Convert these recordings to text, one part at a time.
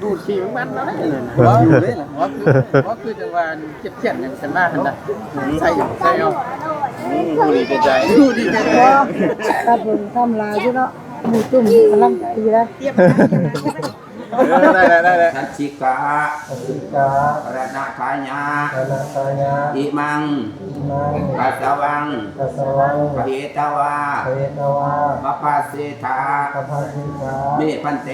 ດູດຂີ້ມັນເນາະ ເອີ ບໍ່ຢູ່ເລີຍນະ ບໍ່ຄື ບໍ່ຄືຈັງວ່າເຈັບແຂນຫຍັງກັນມາຫັ້ນນະ ໃສ່ ໃສ່ເອົາ ອືມ ຮູ້ດີເປັນໃຈ ຮູ້ດີເປັນໃຈ ຕັດເບິ່ງທຳລາຍຢູ່ເນາະ ໝູຈຸ້ມກຳລັງໃຈຢູ່ນະ ເອີ ໄດ້ແລ້ວ ໄດ້ແລ້ວ ສັດສິກາ ສັດສິກາ ລະນະທາຍະ ລະນະທາຍະ ອິມັງ ອິມັງ ປັດສະວັງ ປັດສະວັງ ປະເຫຕະວາ ປະເຫຕະວາ ປະພາເສຖາ ປະພາເສຖາ ເມ ພັນເຕ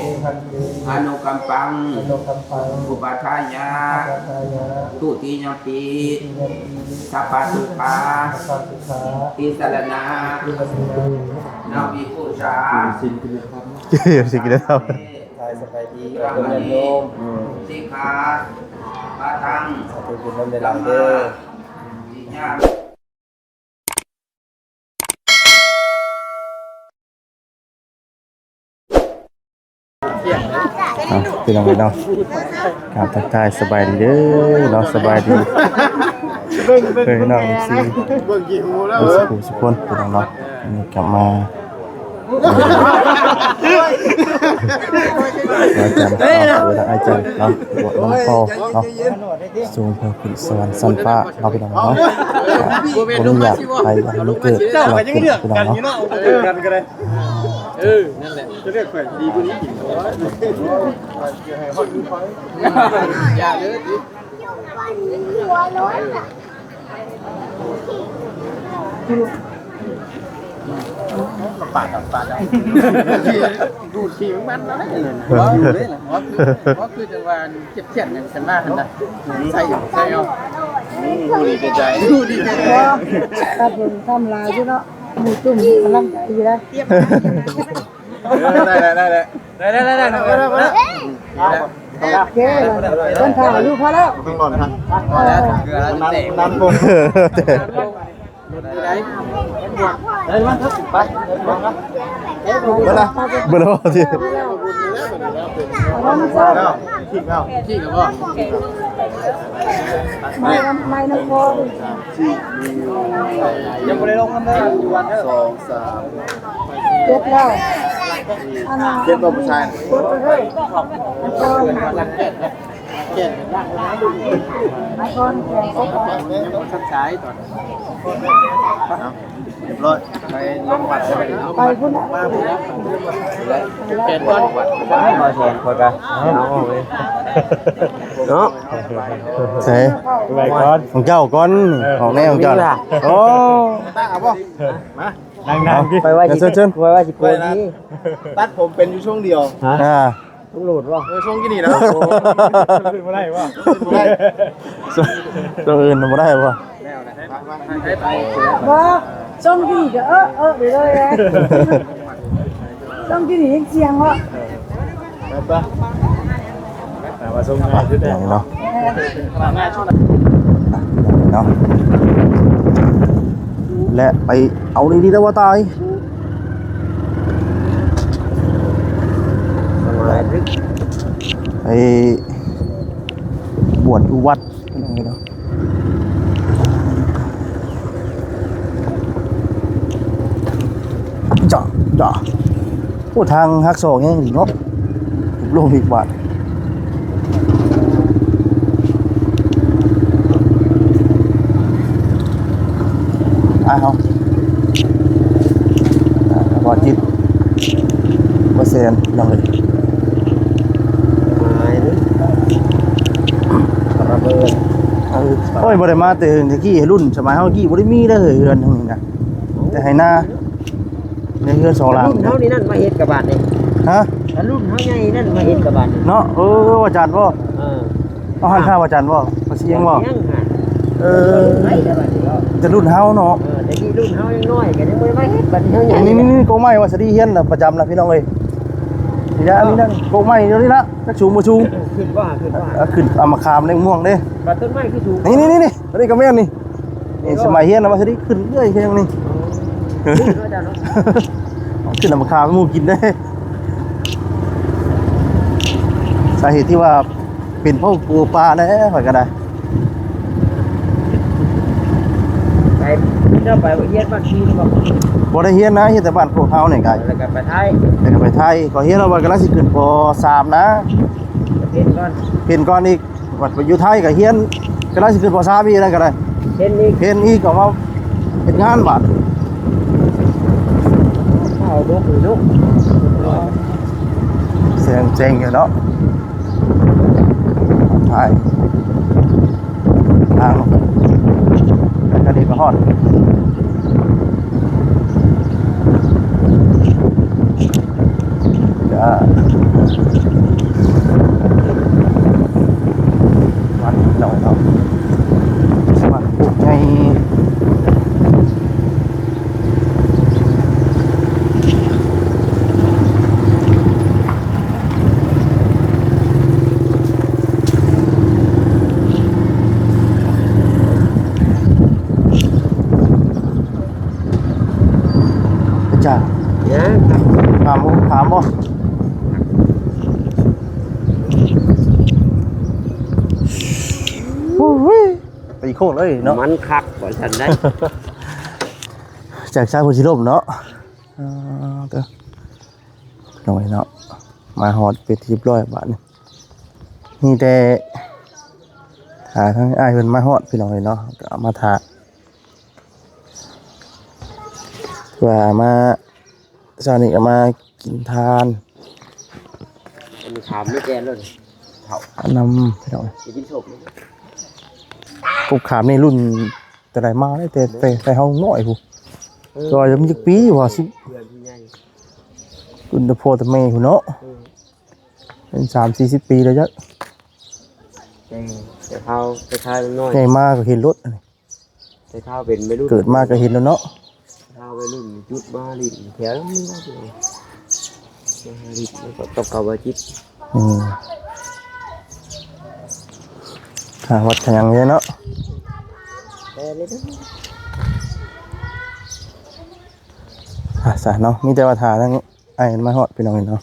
ເມ ພັນເຕ ອະນຸກຳປັງ ອະນຸກຳປັງ ອຸປະຖາຍະ ອຸປະຖາຍະ ທຸຕິຍຳປີ ທຸຕິຍຳປີ ສັບພະສຸຂາ ສັບພະສຸຂາ ຕິສະລະນະ ຕິສະລະນະ ນະວິປູຊາ ສິນກິນທຳ ສິນກິນທຳ ສະບາຍດີ ຍາດໂຍມ ສິກຂາປະທັງ ສາທຸບຸນນຳຫຼາຍໆເດີ ເອົາ ພີ່ນ້ອງເອີຍເນາະ ກາບທັກທາຍສະບາຍດີເດີເນາະ ສະບາຍດີ ເອີ ພີ່ນ້ອງເອັຟຊີ ເບິ່ງກີ່ຫູແລ້ວ ເບິດສູ່ຜູ້ສູ່ຄົນ ພີ່ນ້ອງເນາະ ນີ້ກັບມາ ອາຈານເນາະ ເອີ ທາງອາຈານເນາະ ບວດນຳພໍ່ເນາະ ສົ່ງເພິ່ນຂຶ້ນສະຫວັນຊັ້ນຟ້າເນາະ ພີ່ນ້ອງເນາະ ບໍ່ມີຢາກໃຜຢາກໃຫ້ມັນເກີດເນາະ ພີ່ນ້ອງເນາະ ເອີ ນັ້ນແຫຼະ ຈະເລືອກຂ້ອຍດີກວ່ານີ້ກິນ ຢ່າເລີຍ ປາດ ປາດ ດູດຂີ້ມັນເນາະ ເອີ ບໍ່ຢູ່ເລີຍນະ ບໍ່ຄື ບໍ່ຄືຈັ່ງວ່າເຈັບແຂນຫຍັງກັນມາຫັ້ນນະ ໃສ່ເອົາ ໃສ່ເອົາ ອືມ ຮູ້ດີເປັນໃຈ ຮູ້ດີເປັນໃຈ ຕັດເບິ່ງທຳລາຍຢູ່ເນາະ ໝູຈຸ້ມກຳລັງໃຈຢູ່ນະ ເອີ ໄດ້ແລ້ວ ໄດ້ແລ້ວ ໄດ້ແລ້ວ ໄດ້ແລ້ວ ໄດ້ແລ້ວ ໂອເຄ ເພິ່ນຖ້າຢູ່ພໍແລ້ວ ຕ້ອງນອນຫັ້ນ ເອີ ເກືອແລ້ວ ນ້ຳ ນ້ຳ ແຕກ ນ້ຳ ໂອເຄ ໄດ້ມາ ໄປ ໄປ ເບິດລະ ເບິດລະ ເອົາມາໃສ່ ຂີ້ເອົາ ຂີ້ເອົາບໍ່ ໄມ້ນຳ ໄມ້ນຳພໍ ສີ່ ຍັງບໍ່ໄດ້ລົງນຳເດີ ຢູ່ວັດເດີ ສອງ ສາມ ເຈັດແລ້ວ ອັນນັ້ນ ເຈັດບໍ່ ຜູ້ຊາຍ ເຈັດເລີຍ ແກ່ນ ແກ່ນ ຍັງບໍ່ທັນສາຍຕອນ ເອົາ ຮຽບຮ້ອຍ ໄປລົງວັດ ໄປພຸ້ນນະ ມາພຸ້ນນະ ແກ່ນກ່ອນ ມາແຂນຂ້ອຍກະ ເອົາເວີຍ ເນາະ ໃສ ໄປກ່ອນ ຂອງເຈົ້າກ່ອນ ເອີ ຂອງແນວຂອງເຈົ້າ ໂອ້ ຕາເອົາບໍ່ ມາ ນັ່ງໆ ໄປໄວ້ ເຊີນໆ ໄປໄວ້ຊິໂກນນີ້ ຕັດຜົມເປັນຢູ່ຊ່ວງດຽວ ຮະ ອ່າ ຕ້ອງໂຫຼດບໍ່ ເອີ ຊ່ວງກີ້ນີ້ນະ ໂອ້ ບໍ່ໄດ້ບໍ່ ບໍ່ໄດ້ ຊ່ວງອື່ນບໍ່ໄດ້ບໍ່ ແນວນະ ບໍ່ ຊ່ວງກີ້ກະ ເອີ ເອີ ໄປເລີຍ ຊ່ວງກີ້ນີ້ຍັງສ່ຽງບໍ່ ໄປ ໄປ ແຕ່ວ່າສົ່ງງ່າຍຄືກັນເນາະ ເນາະ ແລະໄປເອົາດີໆ ແລ້ວວ່າຕາຍ ໄປບວດຢູ່ວັດ ພີ່ນ້ອງເອີຍເນາະ ຈ້າ ຈ້າ ໂອ້ ທາງຫັກສອກແຮງອີກເນາະ ລົງອີກບາດ ອ່າ ເຮົາ ອ່າ ບ່າວຈິດ ບ່າວແຊນ ພີ່ນ້ອງເອີຍ ໄປເລີຍ ລະເບີດ ເອີ ໂອ້ຍ ບໍ່ໄດ້ມາແຕ່ເຮືອນຕະກີ້ ລຸ້ນສະໄໝເຮົາຕະກີ້ບໍ່ໄດ້ມີເດີ ເຮືອນທາງນີ້ນະ ແຕ່ໄຮ່ນາ ໃນເຮືອນສອງຫຼັງ ລຸ້ນເຮົານີ້ນັ້ນມາເຮັດກະບາດນີ້ ຮະ ຖ້າລຸ້ນເຮົາໃຫຍ່ນັ້ນມາເຮັດກະບາດນີ້ ເນາະ ເອີ ອາຈານບໍ່ ເອີ ເອົາຫັ້ນ ຂ້າອາຈານບໍ່ ພາສີຫຍັງບໍ່ ຍັງຫາ ເອີ ໄປແລ້ວບາດນີ້ເນາະ ແຕ່ລຸ້ນເຮົາເນາະ ເອີ ແຕ່ທີ່ລຸ້ນເຮົາຍັງນ້ອຍກະຍັງບໍ່ໄດ້ມາເຮັດ ບາດນີ້ເຮົາໃຫຍ່ ນີ້ໆໆ ກົກໄມ້ວ່າສະດີຮຽນນະ ປະຈຳນະ ພີ່ນ້ອງເອີຍ ນີ້ນະ ນີ້ນະ ກົກໄມ້ດຽວນີ້ລະ ຈັກສູງບໍ່ສູງ ຂຶ້ນບໍ່ ຂຶ້ນບໍ່ ເອີ ຂຶ້ນ ເອົາມາຂາມໃນມ່ວງເດ້ ບາດຕົ້ນໄມ້ຄືສູງ ນີ້ໆໆ ອັນນີ້ກະແມ່ນນີ້ ນີ້ສະໄໝຮຽນນະ ມາຊິໄດ້ຂຶ້ນເລື້ອຍຄືຫຍັງນີ້ ຂຶ້ນນຳມາຂາມໃຫ້ໝູ່ກິນເດ້ ສາເຫດທີ່ວ່າເປັນເພາະປູປາແຫຼະ ຂ້ອຍກະໄດ້ ໄປ ເຈົ້າໄປໂຮງຮຽນບ້ານຊີນະບໍ່? ບໍ່ໄດ້ຮຽນນະ ຮຽນແຕ່ບ້ານພວກເຮົານີ້ກະ ແລ້ວກໍໄປໄທ ແລ້ວກໍໄປໄທ. ຂ້ອຍຮຽນວ່າກຳລັງຊິຂຶ້ນ ປໍສາມ ນະ ເຮັດກ່ອນ ເຮັດກ່ອນອີກ. ບັດໄປຢູ່ໄທກໍຮຽນ ກຳລັງຊິຂຶ້ນ ປໍສາມ ອີກ ນັ້ນກໍໄດ້ ເຮັດອີກ ເຮັດອີກ ອອກມາເຮັດງານບາດ. ເອົາດົກຢູ່ເນາະ ແສງເຈັງຢູ່ເນາະ. ຖ່າຍທາງ ແລ້ວກໍນີ້ກໍຮອດ ກະວັດໜ້ອຍເນາະ ວັດຜູ້ໃຫຍ່. ອາຈານ ຍັງ ຖາມ ຖາມບໍ່? ໂອ້ຍ ຕີໂຄດເລີຍເນາະ ມັນຄັກວ່າຊັ້ນໄດ໋. ຈາກຊ້າຍພຸ້ນຊິລົມເນາະ. ອ່າ ເດີ ນ້ອຍເນາະ ມາຮອດເປັນທີ່ຮຽບຮ້ອຍບາດນີ້. ມີແຕ່ຖ້າທາງອ້າຍເພິ່ນມາຮອດ ພີ່ນ້ອງເອີຍເນາະ ກໍເອົາມາຖ້າ ວ່າມາເຊົ້ານີ້ກໍມາກິນທານ. ອັນນີ້ຂາມນີ້ແກ່ແລ້ວນີ້ ເຖົ້າ ອັນນຳ ພີ່ນ້ອງ ໄປກິນສົບ. ກົກຂາມນີ້ລຸ້ນແຕ່ໃດມາເດ້ ແຕ່ ແຕ່ ແຕ່ເຮົານ້ອຍພຸ້ນ ເອີ ແຕ່ວ່າຍັງຈັກປີວ່າ ເພື່ອນຜູ້ໃຫຍ່ ລຸ້ນແຕ່ພໍ່ແຕ່ແມ່ພຸ້ນເນາະ ເອີ ເປັນສາມສີ່ສິບປີແລ້ວຈ້ະ. ແຕ່ ແຕ່ເຮົາ ແຕ່ເຮົານ້ອຍ ໃຫຍ່ມາກໍເຫັນໂລດ ອັນນີ້ ແຕ່ເຮົາເປັນໄວລຸ້ນ ເກີດມາກໍເຫັນແລ້ວເນາະ ເຮົາໄວລຸ້ນຈຸດມາຫຼິ້ນແຖວນັ້ນ ມາຫຼິ້ນແລ້ວກໍກັບເຂົາວ່າຈິດ. ອືມ ຫາວັດຫາຫຍັງເດ້ເນາະ ແຕ່ເລີຍເດີ. ອ່າ ຊະເນາະ ມີແຕ່ວ່າຖ້າທາງ ອ້າຍມາຮອດ ພີ່ນ້ອງເອີຍເນາະ.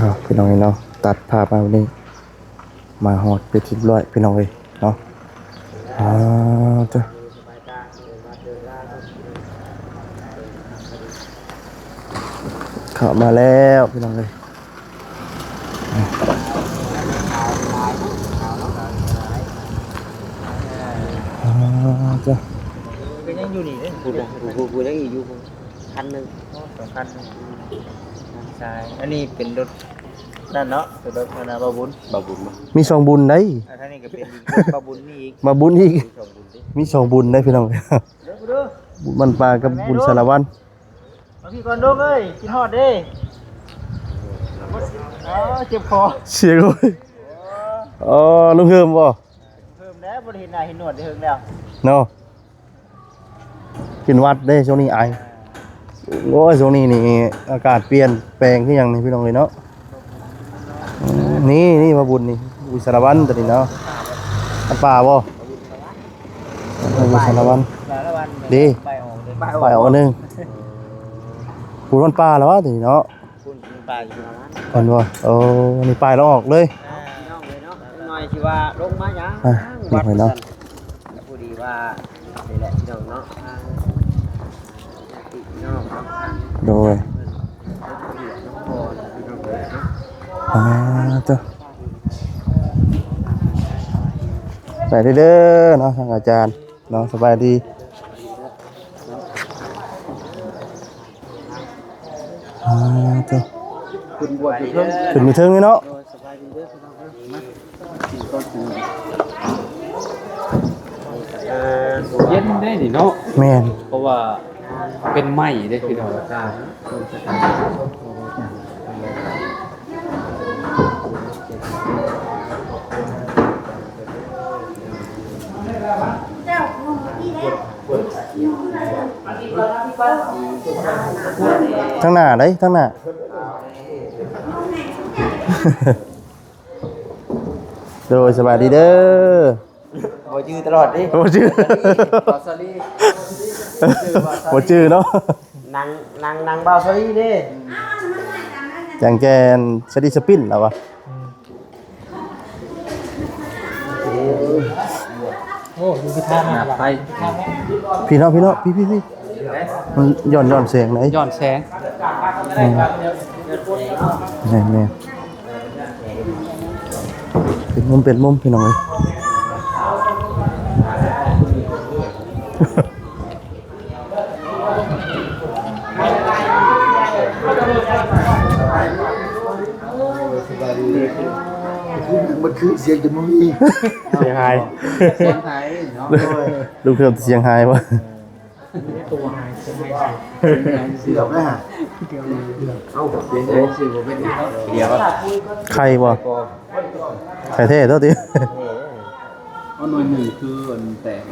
ອ້າວ ພີ່ນ້ອງເອີຍເນາະ ຕັດພາບມານີ້ ມາຮອດເປັນທີ່ຮຽບຮ້ອຍ ພີ່ນ້ອງເອີຍເນາະ. ອ່າ ເຈົ້າ ເຂົ້າມາແລ້ວ ພີ່ນ້ອງເອີຍ. ອ່າ ເຈົ້າ ກໍຍັງຢູ່ນີ້ເດ້ ພຸ້ນນະ ຜູ້ ຜູ້ ຜູ້ຍັງອີກຢູ່ ຄັນໜຶ່ງ ໂອ້ ສອງຄັນ ອືມ ຊາຍ ອັນນີ້ເປັນລົດນັ້ນເນາະ ເປັນລົດອັນນ່າ ບ່າວບຸນ ບ່າວບຸນບໍ່ ມີສອງບຸນໃດ໋. ອ່າ ທາງນີ້ກໍເປັນອີກລົດບ່າວບຸນ ມີອີກ ບ່າວບຸນອີກ ມີສອງບຸນເດ້ ມີສອງບຸນໃດ໋ ພີ່ນ້ອງ. ເດີ ບຸນບ້ານປ່າກັບບຸນສາລະວັນ. ມາພີ່ກ່ອນລູກເອີຍ ຄິດຮອດເດ້. ອໍ ເຈັບຄໍ ສຽງໂອ້ຍ ອໍ ລຸງເຮີມບໍ່? ເພີ່ມແລ້ວ ບໍ່ໄດ້ເຫັນໜ້າເຫັນໜວດໄດ້ເຫິງແລ້ວເນາະ. ເປັນຫວັດເດ້ ຊ່ວງນີ້ໄອ. ໂອ້ຍ ຊ່ວງນີ້ນີ້ອາກາດປ່ຽນແປງຄືຫຍັງນີ້ ພີ່ນ້ອງເອີຍເນາະ. ອືມ ນີ້ ນີ້ ມາບຸນນີ້ ອຸຍ ສາລະວັນຕົວນີ້ເນາະ. ອັນປ່າບໍ່? ອຸຍ ສາລະວັນ ສາລະວັນເດ້. ປາຍອອກເດ້ ປາຍອອກ ປາຍອອກອັນໜຶ່ງ. ປູນມັນປ່າແລ້ວວະຕົວນີ້ເນາະ. ພຸ້ນ ມັນປາຍຢູ່ປະມານ ເຫັນບໍ່? ໂອ້ ນີ້ປາຍລາວອອກເລີຍ. ອ່າ ພີ່ນ້ອງເອີຍເນາະ ຈັກໜ່ອຍຊິວ່າລົງມາຫຍັງ ອ່າ ວັດ ພີ່ນ້ອງເອີຍເນາະ ວ່າຊັ້ນ. ກໍພໍດີວ່ານີ້ແຫຼະ ພີ່ນ້ອງເນາະ ທາງຍາດຕິພີ່ນ້ອງເນາະ ໂດຍ ອ່າ ເຈົ້າ ໄປເດີເນາະ ທາງອາຈານເນາະ ສະບາຍດີ. ອ່າ ເຈົ້າ ຂຶ້ນບວດຢູ່ເທິງ ຂຶ້ນຢູ່ເທິງນີ້ເນາະ. ໂດຍ ສະບາຍດີເດີ ພີ່ນ້ອງເອີຍ ມາກິນກ່ອນ ກິນ. ເອີ ເຢັນໄດ໋ນີ້ເນາະ. ແມ່ນ ເພາະວ່າເປັນໄມ້ເດ້ ພີ່ນ້ອງ. ທາງໜ້າເດ້ ທາງໜ້າ. ໂດຍ ສະບາຍດີເດີ. ບໍ່ຈື່ຕະຫຼອດເດ້ ບໍ່ຈື່ ບ່າວສາລີ ບໍ່ຈື່ເນາະ. ນາງ ນາງ ນາງບ່າວສາລີເດ້ ຈັ່ງແກ່ນສະດີສະປິນລະວະ. ອືມ. ໂອ້ ຢູ່ພິທານະ ໄປ ພີ່ເນາະ ພີ່ເນາະ ພີ່ ພີ່ ພີ່ ມັນຍ້ອນ ຍ້ອນແສງໄດ໋ ຍ້ອນແສງ ແມ່ນ ແມ່ນ ແມ່ນ ເປັນມຸມ ເປັນມຸມ ພີ່ນ້ອງເອີຍ. ມັນຄືສຽງຈະບໍ່ມີ ສຽງຫາຍ ສຽງຫາຍເນາະ ລຸງເພີ່ມສຽງຫາຍບໍ່? ຕົວຫາຍ ສຽງຫາຍ ເກືອບແລ້ວ ເອົ້າ ສຽງຫາຍຊື່ບໍ່ເປັນດຽວ ໄຂ່ບໍ່? ໄຂ່ແທ້ຕົວຕິ ເອົາໜ່ວຍໜຶ່ງຄືອັນແຕກ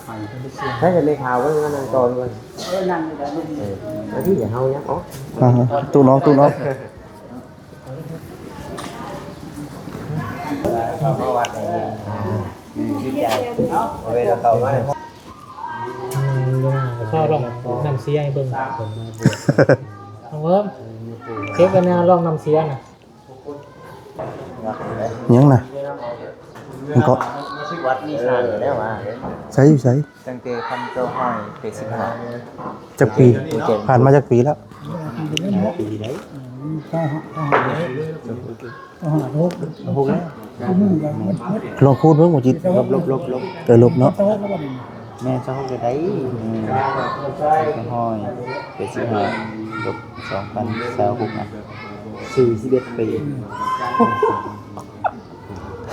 ໃຫ້ເພິ່ນໄດ້ສຽງ ໃຫ້ເພິ່ນໄດ້ຂ່າວເບິ່ງ ນັ່ງຕໍ່ເບິ່ງ ເອີ ນັ່ງຢູ່ໃດ ເອີ ອັນນີ້ຢ່າເຮົາຍັງອອກ ອ່າ ຕູ້ນ້ອງ ຕູ້ນ້ອງ ເຂົ້າມາວັດນີ້ ອ່າ ອືມ ດີໃຈ ເອົາເວລາເຂົ້າມາ ອືມ ຊອລອງນ້ຳເສຍໃຫ້ເບິ່ງ ນ້ອງເອີມ ເກັບໄວ້ແນວລອງນ້ຳເສຍນະ. ຫຍັງນະ? ມັນກໍ ວັດມີສ້າງແລ້ວວ່າ ໃສ ຢູ່ໃສ? ຕັ້ງແຕ່ພັນເກົ້າຮ້ອຍແປດສິບຫ້າ ຈັກປີ? ຜ່ານມາຈັກປີແລ້ວ? ລອງຄູນເບິ່ງບໍ່ຈິດ ລົບ ລົບ ລົບ ລົບ ເອີ ລົບເນາະ ແມ່ນ ຊາວຫົກກໍໄດ້ ອືມ ເກົ້າຮ້ອຍແປດສິບຫ້າ ລົບ ສອງພັນຊາວຫົກ ນະ ສີ່ສິບເອັດປີ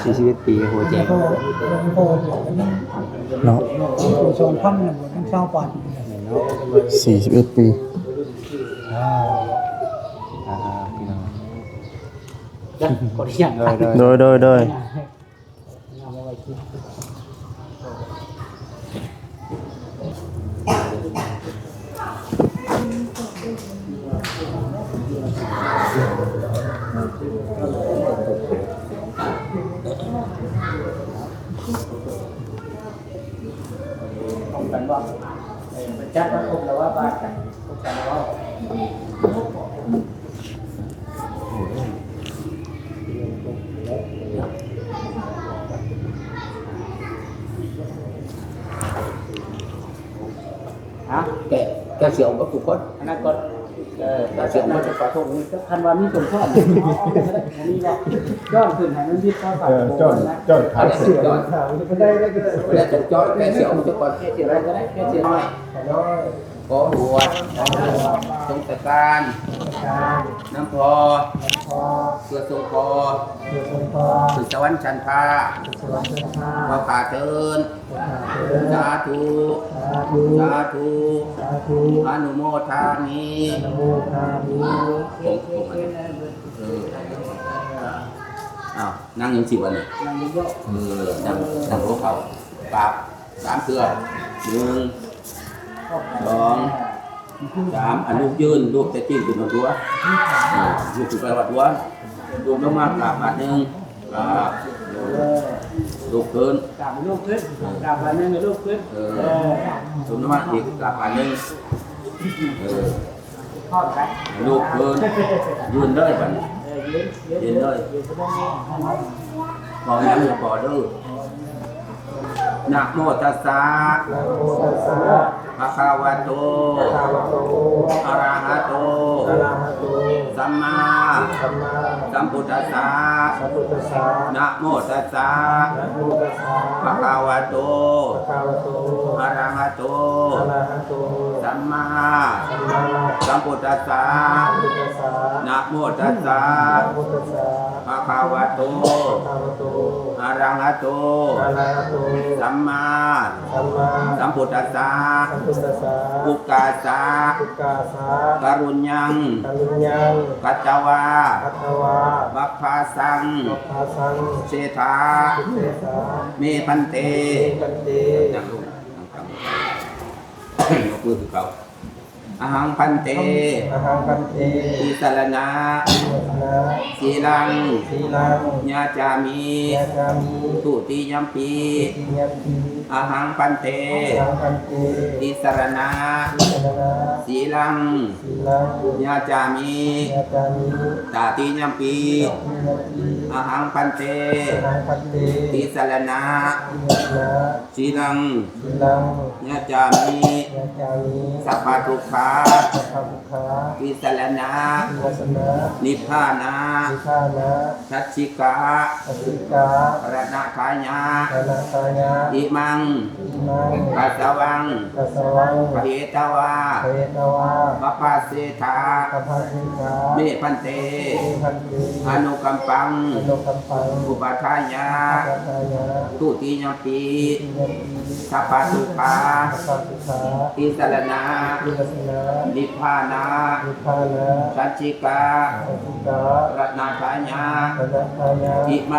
ສີ່ສິບເອັດປີ ຫົວໃຈ ເນາະ ສອງພັນ ຍັງຊາວປາຍ ສີ່ສິບເອັດປີ ອ່າ ພີ່ນ້ອງ ໂດຍ ໂດຍ ໂດຍ ໂດຍ. ຮະ ແກະ ແກະສຽວໝົດທຸກຄົນ ອັນນັ້ນກໍ ເອີ ແກະສຽວໝົດ ປະທົງ ຄັນວ່າມີສົມພອບ ມີບໍ່ ຈ້ອນຂຶ້ນໃຫ້ມັນມີພອສາ ເອີ ຈ້ອນ ຈ້ອນຂາ ແກະສຽວ ຈ້ອນ ແກະສຽວໝົດທຸກຄົນ ແກະສຽວໃດກໍໄດ້ ແກະສຽວນ້ອຍ ຂໍບວດ ສົງສະການ ນຳພໍ່ ເພື່ອສົ່ງພໍ່ ຂຶ້ນສະຫວັນຊັ້ນຟ້າ ຂໍຂ້າເຊີນ ສາທຸ ສາທຸ ອະນຸໂມທາມິ ເອີ ອ້າວ ນັ່ງຈັ່ງຊີ້ວະນີ້ ເອີ ນັ່ງ ນັ່ງຫົວເຂົ່າ ກາບ ສາມເທື່ອ ໜຶ່ງ ສອງ ສາມ ອ່ະ ລຸກຢືນ ລຸກແຕ່ຕີນຂຶ້ນຮອດຫົວ ເອີ ລຸກຂຶ້ນໄປຮອດຫົວ ລຸກລົງມາກາບບາດໜຶ່ງ ກາບ ລຸກຂຶ້ນ ກາບ ລຸກຂຶ້ນ ກາບບາດໜຶ່ງ ລຸກຂຶ້ນ ເອີ ລົງມາອີກ ກາບບາດໜຶ່ງ ເອີ ລຸກເລີຍ ຢືນເລີຍບັດນີ້ ເອີ ຢືນ ຢືນເລີຍ ເວົ້າຫຍັງຢ່າພໍເດີ ນະໂມຕັດສະ ນະໂມຕັດສະ ພະຄະວະໂຕ ພະຄະວະໂຕ ອະລະຫະໂຕ ອະລະຫະໂຕ ສຳມາ ສຳມາ ສຳພຸດທັດສະ ສຳພຸດທັດສະ ນະໂມຕັດສະ ນະໂມຕັດສະ ພະຄະວະໂຕ ພະຄະວະໂຕ ອະລະຫະໂຕ ອະລະຫະໂຕ ສຳມາ ສຳມາ ສຳພຸດທັດສະ ສຳພຸດທັດສະ ນະໂມຕັດສະ ນະໂມຕັດສະ ພະຄະວະໂຕ ພະຄະວະໂຕ ອະລະຫະໂຕ ອະລະຫະໂຕ ສຳມາ ສຳມາ ສຳພຸດທັດສະ ສຳພຸດທັດສະ ອຸກາສະ ອຸກາສະ ກະລຸນຍັງ ກະລຸນຍັງ ກັດຕະວາ ກັດຕະວາ ບັບພາສັງ ບັບພາສັງ ເສຖາ ເສຖາ ເມພັນເຕ ເມພັນເຕ ນັ່ງລົງ ນັ່ງຕາມ ຍົກມືຄືເກົ່າ ອະຫັງພັນເຕ ອະຫັງພັນເຕ ຕິສະລະນະ ຕິສະລະນະ ສີລັງ ສີລັງ ຍາຈາມິ ຍາຈາມິ ທຸຕິຍຳປີ ທຸຕິຍຳປີ ອະຫັງພັນເຕ ອະຫັງພັນເຕ ຕິສະລະນະ ຕິສະລະນະ ສີລັງ ສີລັງ ຍາຈາມິ ຍາຈາມິ ຕະຕິຍຳປີ ຕະຕິຍຳປີ ອະຫັງພັນເຕ ອະຫັງພັນເຕ ຕິສະລະນະ ຕິສະລະນະ ສີລັງ ສີລັງ ຍາຈາມິ ຍາຈາມິ ສັບພະທຸກຂາ ສັບພະທຸກຂາ ຕິສະລະນະ ຕິສະລະນະ ນິບພານະ ນິບພານະ ສັດສິກາ ສັດສິກາ ອະລະນະທາຍະ ອະລະນະທາຍະ ອິມັງ ອິມັງ ປັດສະວັງ ປັດສະວັງ ປະເຫຕະວາ ປະເຫຕະວາ ປະພາເສຖາ ປະພາເສຖາ ເມພັນເຕ ເມພັນເຕ ອະນຸກຳປັງ ອະນຸກຳປັງ ອຸປະທາຍະ ອຸປະທາຍະ ທຸຕິຍຳປີ ທຸຕິຍຳປີ ສັບພະທຸກຂາ ສັບພະທຸກຂາ ຕິສະລະນະ ຕິສະລະນະ ນິບພານະ ນິບພານະ ສັດສິກາ ສັດສິກາ ອະລະນະທາຍະ ອະລະນະທາຍະ ອິມ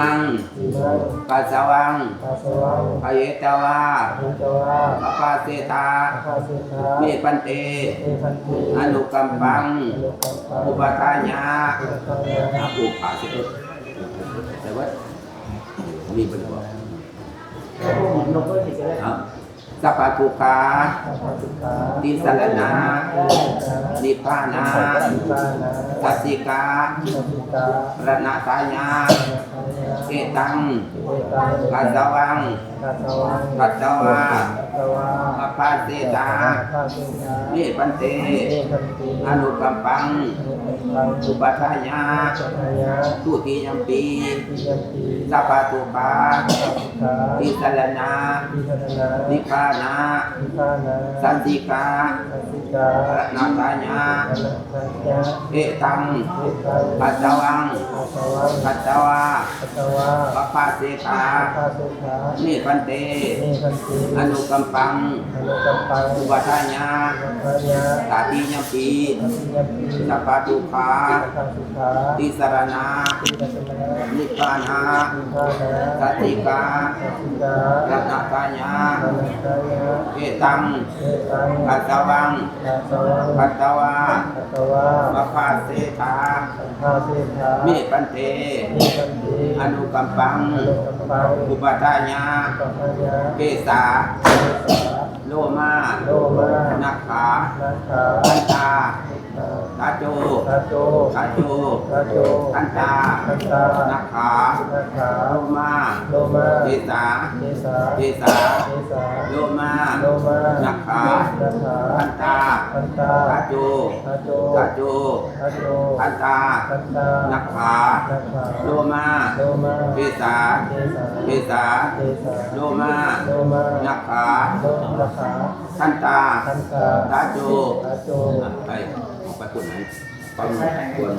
ັງ ອິມັງ ປັດສະວັງ ປັດສະວັງ ປະເຫຕະວາ ປະເຫຕະວາ ປະພາເສຖາ ປະພາເສຖາ ເມພັນເຕ ເມພັນເຕ ອະນຸກຳປັງ ອະນຸກຳປັງ ອຸປະທາຍະ ຕະຕິຍຳປີ ຕະຕິຍຳປີ ສັບພະທຸກຂາ ສັບພະທຸກຂາ ອະລະນະທາຍະ ອະລະນະທາຍະ ອິມັງ ອິມັງ ປັດສະວັງ ປັດສະວັງ ປະເຫຕະວາ ປະເຫຕະວາ ປະພາເສຖາ ປະພາເສຖາ ເມພັນເຕ ເມພັນເຕ ອະນຸກຳປັງ ອະນຸກຳປັງ ອຸປະທາຍະ ອຸປະທາຍະ ອະ ອຸປະເສຖາ ແປວ່າ ມີເພິ່ນບອກ ເອົາ ສັບພະທຸກຂາ ສັບພະທຸກຂາ ຕິສະລະນະ ນິບພານະ ນິບພານະ ສັດສິກາ ສັດສິກາ ອະລະນະທາຍະ ອະລະນະທາຍະ ເອຕັງ ເອຕັງ ປັດສະວັງ ປັດສະວັງ ປັດສະວາ ປັດສະວາ ປະພາເສຖາ ປະພາເສຖາ ເມພັນເຕ ເມພັນເຕ ອະນຸກຳປັງ ອະນຸກຳປັງ ອຸປະທາຍະ ອຸປະທາຍະ ທຸຕິຍຳປີ ທຸຕິຍຳປີ ສັບພະທຸກຂາ ສັບພະທຸກຂາ ຕິສະລະນະ ຕິສະລະນະ ນິບພານະ ນິບພານະ ສັນຕິກາ ສັນຕິກາ ອະລະນະທາຍະ ອະລະນະທາຍະ ເອຕັງ ເອຕັງ ປັດສະວັງ ປັດສະວັງ ປັດສະວາ ປັດສະວາ ປະພາເສຖາ ປະພາເສຖາ ເມພັນເຕ ເມພັນເຕ ອະນຸກຳປັງ ອະນຸກຳປັງ ອຸປະທາຍະ ອຸປະທາຍະ ຕະຕິຍຳປີ ຕະຕິຍຳປີ ສັບພະທຸກຂາ ສັບພະທຸກຂາ ຕິສະລະນະ ຕິສະລະນະ ນິບພານະ ນິບພານະ ສັນຕິກາ ສັນຕິກາ ອະລະນະທາຍະ ອະລະນະທາຍະ ເອຕັງ ເອຕັງ ປັດສະວັງ ປັດສະວັງ ປັດສະວາ ປັດສະວາ ປະພາເສຖາ ພາເສຖາ ເມພັນເຕ ເມພັນເຕ ອະນຸກຳປັງ ອະນຸກຳປັງ ອຸປະທາຍະ ອຸປະທາຍະ ເກສາ ເກສາ ໂລມາ ໂລມາ ນາຂາ ນາຂາ ທັນຕາ ທັນຕາ ຕາໂຈ ຕາໂຈ ຕາໂຈ ທັນຕາ ທັນຕາ ນາຂາ ນາຂາ ໂລມາ ໂລມາ ເກສາ ເກສາ ເກສາ ເກສາ ໂລມາ ໂລມາ ນາຂາ ນາຂາ ທັນຕາ ທັນຕາ ຕາໂຈ ຕາໂຈ ຕາໂຈ ຕາໂຈ ທັນຕາ ທັນຕາ ນາຂາ ນາຂາ ໂລມາ ໂລມາ ເກສາ ເກສາ ເກສາ ເກສາ ໂລມາ ໂລມາ ນາຂາ ໂລມາ ນາຂາ ທັນຕາ ທັນຕາ ຕາໂຈ ຕາໂຈ ໄປ ອອກໄປພຸ້ນ ໄປພຸ້ນ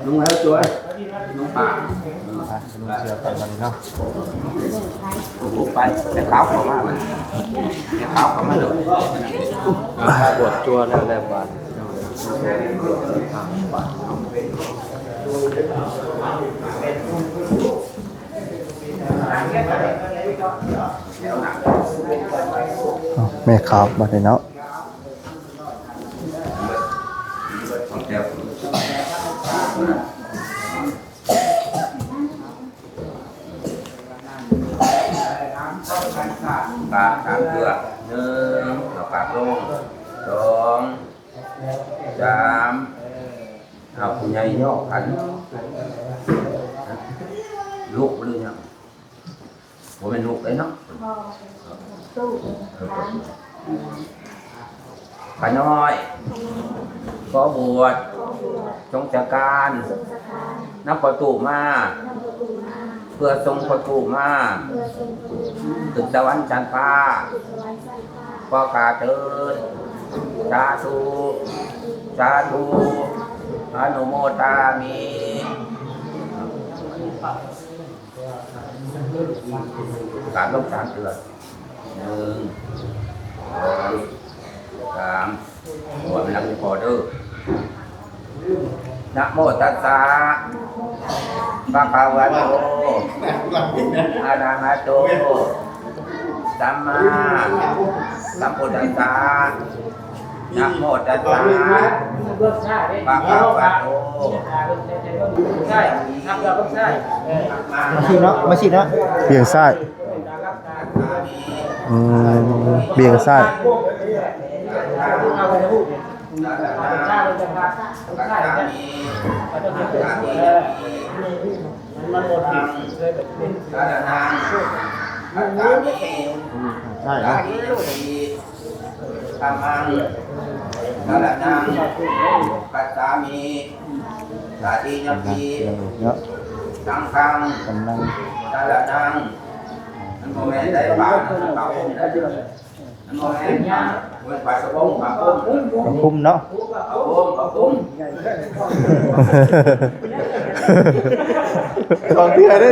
ລຸງແລ້ວຈ້ວຍ ລຸງປາ ໄປ ລຸງເສືອໄປບັດນີ້ເນາະ ໄປ ໄປຂາວເຂົ້າມາ ໄປຂາວເຂົ້າມາເດີ ບວດຈົວແລ້ວ ແລ້ວບາດ ແມ່ຂາວບາດນີ້ເນາະ. ປາກສາມເທື່ອ ໜຶ່ງ ເອົາປາກລົງ ສອງ ສາມ ເອົາຜູ້ໃຫຍ່ຍໍ້ຂັນ ລຸກຫຼືຍັງ? ບໍ່ແມ່ນລຸກເດ້ເນາະ ຕູ້ ເອີ ຂ້ານ້ອຍ ຂໍບວດ ສົງສະການ ນຳພໍ່ຕູ້ມາ ເພື່ອສົ່ງພໍ່ຕູ້ມາ ຂຶ້ນສະຫວັນຊັ້ນຟ້າ ຂໍຂ້າເທີ້ນ ສາທຸ ສາທຸ ອະນຸໂມທາມິ ກາບລົງສາມເທື່ອ. ໜຶ່ງ ສອງ ສາມ ບວກນຳພໍ່ເດີ. ນະໂມຕັດສະ ພະຄະວະໂຕ ອະລະຫະໂຕ ສຳມາສຳພຸດທັດສະ. ນະໂມຕັດສະ ພະຄະວະໂຕ ມາຊິເນາະ ມາຊິເນາະ ບ່ຽງຊ້າຍ ອືມ ບ່ຽງຊ້າຍ. ໃຊ່ເນາະ ທຳມັງ ສະລະນັງ ຄັດສາມິ ຕະຕິຍະປິ ເນາະ ສັງຄັງ ກຳລັງ ສະລະນັງ. ມັນບໍ່ແມ່ນໄດ້ປານເຂົາອົມໄດ້ ມັນບໍ່ແມ່ນ ເປັນປາສະບົງ ປາປຸ້ມ ປາປຸ້ມເນາະ ປາປຸ້ມ ປາປຸ້ມ. ສອງເທື່ອເດ້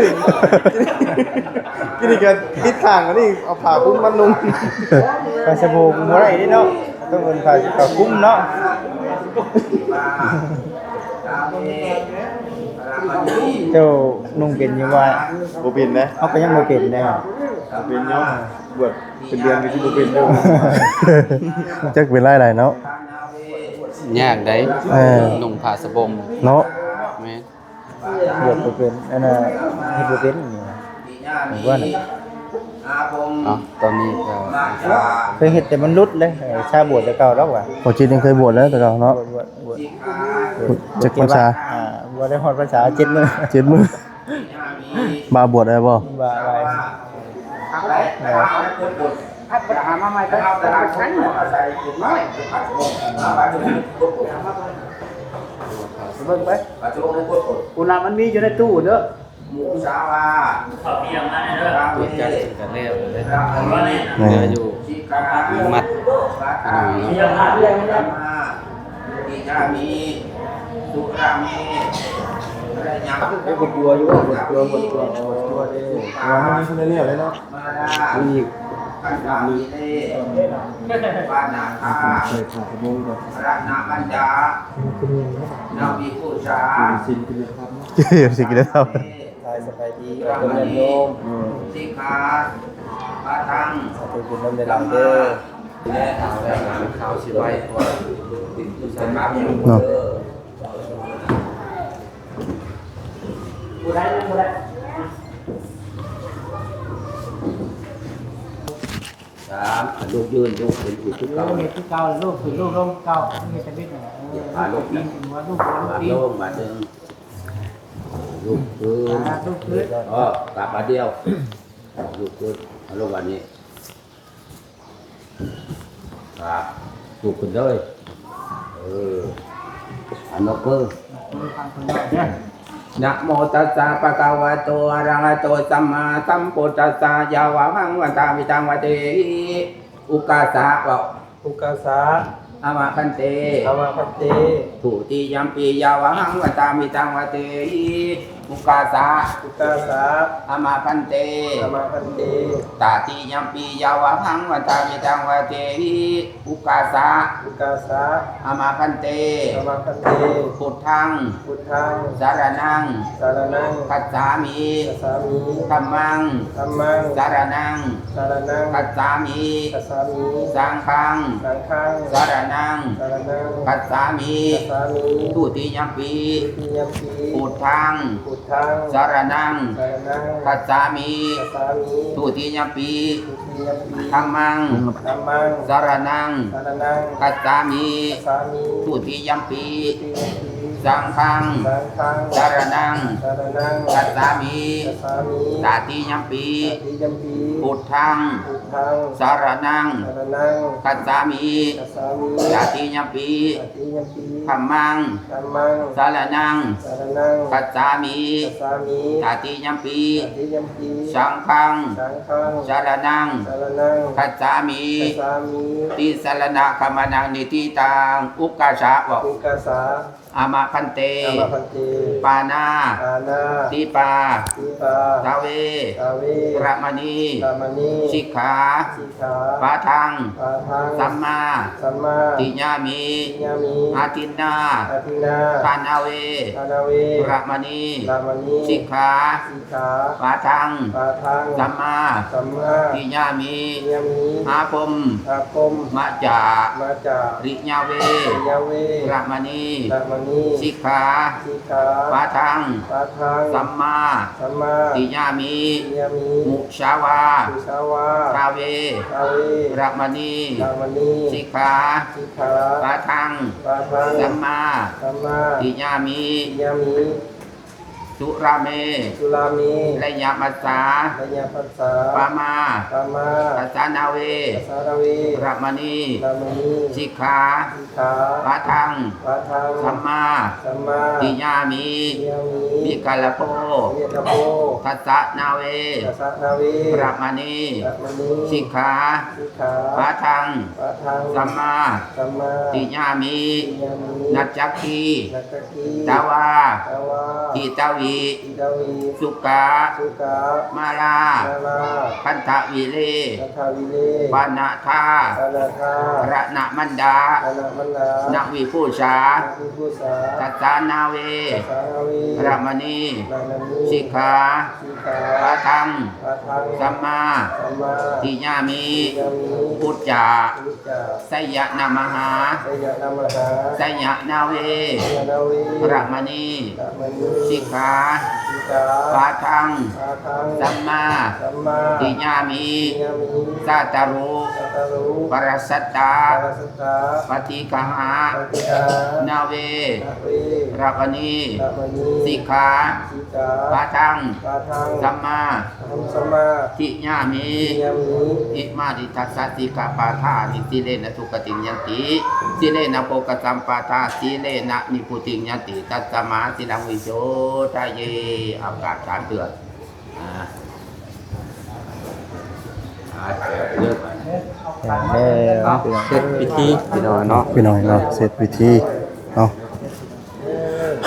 ກິນນີ້ກໍຕິດຂ້າງອັນນີ້ ເອົາຜ້າຄຸມມານຸ່ງ ປາສະບົງບໍ່ໄດ້ເດ້ເນາະ ຕ້ອງເອີ້ນຜ້າ ຜ້າຄຸມເນາະ. ເຈົ້ານຸ່ງເປັນຢູ່ບໍ່? ບໍ່ເປັນເດ້ ເຮົາກໍຍັງບໍ່ເປັນເດ້ ເປັນຢູ່ ບວດເປັນເດືອນກໍຊິບໍ່ເປັນເດີ ຈັກເປັນຫຼາຍໆເນາະ ຍາກໃດ ເອີ ນຸ່ງຜ້າສະບົງເນາະ ແມ່ນ. ບວດບໍ່ເປັນ ອັນນ່າ ເຮັດບໍ່ເປັນນີ້ ເຫັນບໍ່ນະ? ເອົາ ຕອນນີ້ກໍເຄີຍເຮັດແຕ່ມັນຫຼຸດເລີຍ ເອີ ຊາບວດແຕ່ເກົ່າດອກວ່າ ບໍ່ຈິດຍັງເຄີຍບວດເລີຍແຕ່ເກົ່າເນາະ ບວດ ບວດ ຈັກພັນສາ ອ່າ ບໍ່ໄດ້ຮອດພັນສາ ເຈັດມື້ ເຈັດມື້ ບາບວດໄດ້ບໍ່? ບາໄດ້. ໄປຫາມາໃໝ່ໄປ ເບິ່ງໄປ ພຸ້ນນະ ມັນມີຢູ່ໃນຕູ້ເດີ ໝູຊາວາ ເຂົ້າຕຽມມາເດີ ຕົວຈັດກັນແລ້ວເດີ ເຫຼືອຢູ່ມັດ ເອີ ບໍ່ຕົວຢູ່ ບໍ່ຕົວ ບໍ່ຕົວ ບໍ່ຕົວເດ້ ວ່າມັນມີຄົນແນວເດ້ເນາະ ມີອັນນີ້ ປານາຄາ ໃສ່ຜ້າຂະໂມງກ່ອນ ລະນະບັນດາ ນະວິພູຊາ ສິນກິນທຳ ສິນກິນທຳ. ສະບາຍດີ ຍາດໂຍມ ສິກຂາປະທັງ ສາທຸບຸນນຳຫຼາຍໆເດີ ແລະ ເອົາແລ້ວ ຂ່າວຊິໄວ ເພາະວ່າຕິດຢູ່ສະພາບເນາະ ຜູ້ໃດຍັງບໍ່ໄດ້ ສາມ ລຸກຢືນ ລຸກຂຶ້ນອີກຄືເກົ່າ ລຸກຂຶ້ນຄືເກົ່າ ລຸກຂຶ້ນ ລຸກລົງຄືເກົ່າ ເຮັດແຕ່ເຮັດນັ້ນແຫຼະ ເອີ ລຸກຂຶ້ນ ລຸກຂຶ້ນ ລຸກຂຶ້ນ ລຸກຂຶ້ນ ລຸກຂຶ້ນ ອ່າ ລຸກຂຶ້ນ ອໍ ກັບບາດດຽວ ລຸກຂຶ້ນ ເອົາລົງບາດນີ້ ອ່າ ລຸກຂຶ້ນເລີຍ ເອີ ອ່າ ຍົກມື ຍົກມືຟັງເພິ່ນເວົ້າເດີ ນະໂມຕັດສະ ພະຄະວະໂຕ ອະລະຫະໂຕ ສຳມາສຳພຸດທັດສະ ຢາວະຫັງ ວັນທາມິຕັງ ວະເທຫິ ອຸກາສະ ເວົ້າ ອຸກາສະ ອາມະພັນເຕ ອາມະພັນເຕ ທຸຕິຍຳປີ ຢາວະຫັງ ວັນທາມິຕັງ ວະເທຫິ ອຸກາສະ ອຸກາສະ ອາມະພັນເຕ ອາມະພັນເຕ ຕະຕິຍຳປີ ຢາວະຫັງ ວັນທາມິຕັງ ວະເທຫິ ອຸກາສະ ອຸກາສະ ອາມະພັນເຕ ອາມະພັນເຕ ພຸດທັງ ພຸດທັງ ສະລະນັງ ສະລະນັງ ຄັດສາມິ ຄັດສາມິ ທຳມັງ ທຳມັງ ສະລະນັງ ສະລະນັງ ຄັດສາມິ ຄັດສາມິ ສັງຄັງ ສັງຄັງ ສະລະນັງ ສະລະນັງ ຄັດສາມິ ຄັດສາມິ ທຸຕິຍຳປີ ທຸຕິຍຳປີ ພຸດທັງ ພຸດທັງ ສະລະນັງ ສະລະນັງ ຄັດສາມິ ຄັດສາມິ ທຸຕິຍຳປີ ທຸຕິຍຳປີ ທຳມັງ ທຳມັງ ສະລະນັງ ສະລະນັງ ຄັດສາມິ ຄັດສາມິ ທຸຕິຍຳປີ ທຸຕິຍຳປີ ສັງຄັງ ສັງຄັງ ສະລະນັງ ສະລະນັງ ຄັດສາມິ ຄັດສາມິ ຕະຕິຍຳປີ ຕະຕິຍຳປີ ພຸດທັງ ພຸດທັງ ສະລະນັງ ສະລະນັງ ຄັດສາມິ ຄັດສາມິ ຕະຕິຍຳປີ ຕະຕິຍຳປີ ທຳມັງ ທຳມັງ ສະລະນັງ ສະລະນັງ ຄັດສາມິ ຄັດສາມິ ຕະຕິຍຳປີ ຕະຕິຍຳປີ ສັງຄັງ ສັງຄັງ ສະລະນັງ ສະລະນັງ ຄັດສາມິ ຄັດສາມິ ຕິສະລະນະຄະມະນັງ ນິທິຕັງ ອຸກາສະ ເວົ້າ ອຸກາສະ ອາມະພັນເຕ ອາມະພັນເຕ ປານາ ປານາ ຕິປາ ຕິປາ ຕະເວ ຕະເວ ຣະມະນີ ຣະມະນີ ສິກຂາ ສິກຂາ ປະທັງ ປະທັງ ສຳມາ ສຳມາ ທິຍາມິ ທິຍາມິ ອະທິນນາ ອະທິນນາ ທານາເວ ທານາເວ ຣະມະນີ ຣະມະນີ ສິກຂາ ສິກຂາ ປະທັງ ປະທັງ ສຳມາ ສຳມາ ທິຍາມິ ທິຍາມິ ອາຄົມ ອາຄົມ ມະຈາ ມະຈາ ລິຍາເວ ລິຍາເວ ຣະມະນີ ຣະມະນີ ສິກຂາ ສິກຂາ ປະທັງ ປະທັງ ສຳມາ ສຳມາ ທິຍາມິ ທິຍາມິ ມຸສາວາ ມຸສາວາ ທາເວ ທາເວ ຣະມະນີ ຣະມະນີ ສິກຂາ ສິກຂາ ປະທັງ ປະທັງ ສຳມາ ສຳມາ ທິຍາມິ ທິຍາມິ ສຸລາເມ ສຸລາເມ ໄລຍະມັດສາ ໄລຍະມັດສາ ປະມາ ປະມາ ທັດສານາເວ ທັດສານາເວ ຣະມະນີ ຣະມະນີ ສິກຂາ ສິກຂາ ປະທັງ ປະທັງ ສຳມາ ສຳມາ ທິຍາມິ ທິຍາມິ ວິກາລະໂພ ວິກາລະໂພ ທັດສານາເວ ທັດສານາເວ ຣະມະນີ ຣະມະນີ ສິກຂາ ສິກຂາ ປະທັງ ປະທັງ ສຳມາ ສຳມາ ທິຍາມິ ທິຍາມິ ນັດຈັກຄີ ນັດຈັກຄີ ຕະວາ ຕະວາ ທິຕະວິ ທິຕະວິ ສຸກາ ສຸກາ ມາລາ ມາລາ ຄັນທະວິເລ ຄັນທະວິເລ ປານະທາ ປານະທາ ລະນະມັນດາ ລະນະມັນດາ ນະວິພູສາ ນະວິພູສາ ທັດສານາເວ ທັດສານາເວ ຣະມະນີ ຣະມະນີ ສິກຂາ ສິກຂາ ປະທັງ ປະທັງ ສຳມາ ສຳມາ ທິຍາມິ ທິຍາມິ ອຸດຈາ ອຸດຈາ ໄຊຍະນະມະຫາ ໄຊຍະນະມະຫາ ໄຊຍະນາເວ ໄຊຍະນາເວ ຣະມະນີ ຣະມະນີ ສິກຂາ ສິກຂາ ປະທັງ ປະທັງ ສຳມາ ສຳມາ ທິຍາມິ ທິຍາມິ ຊາຕະລຸ ຊາຕະລຸ ປະລະສັດຕາ ປະລະສັດຕາ ປະຕິກະຫາ ປະຕິກະຫາ ນາເວ ນາເວ ຣະມະນີ ຣະມະນີ ສິກຂາ ສິກຂາ ປະທັງ ປະທັງ ສຳມາ ສຳມາ ທິຍາມິ ທິຍາມິ ອິມານິທັດສະສິກຂະປາທານິ ສີເລນະສຸຂະຕິງຍັນຕິ ສີເລນະໂພກະສຳປະທາ ສີເລນະນິບພຸຕິງຍັນຕິ ຕັດສະມາສີລັງວິໂສທະເຍ ເອົາກາບສາມເທື່ອ ອ່າ ອ່າ ເລີກ ແລ້ວເນາະ ເສັດພິທີ ພີ່ນ້ອງເນາະ ພີ່ນ້ອງເນາະ ເສັດພິທີເນາະ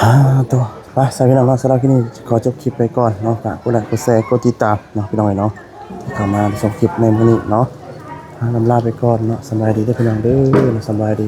ຫາຕົວ ໄປ ສາວພີ່ນ້ອງເນາະ ສຳລັບຄລິບນີ້ຂໍຈົບຄລິບໄປກ່ອນເນາະ ຝາກກົດໄລກົດແຊ ກົດຕິດຕາມເນາະ ພີ່ນ້ອງເອີຍເນາະ ທີ່ເຂົ້າມາຊົມຄລິບໃນມື້ນີ້ເນາະ ອ່າ ລຳລາໄປກ່ອນເນາະ ສະບາຍດີເດີພີ່ນ້ອງເດີ ສະບາຍດີ.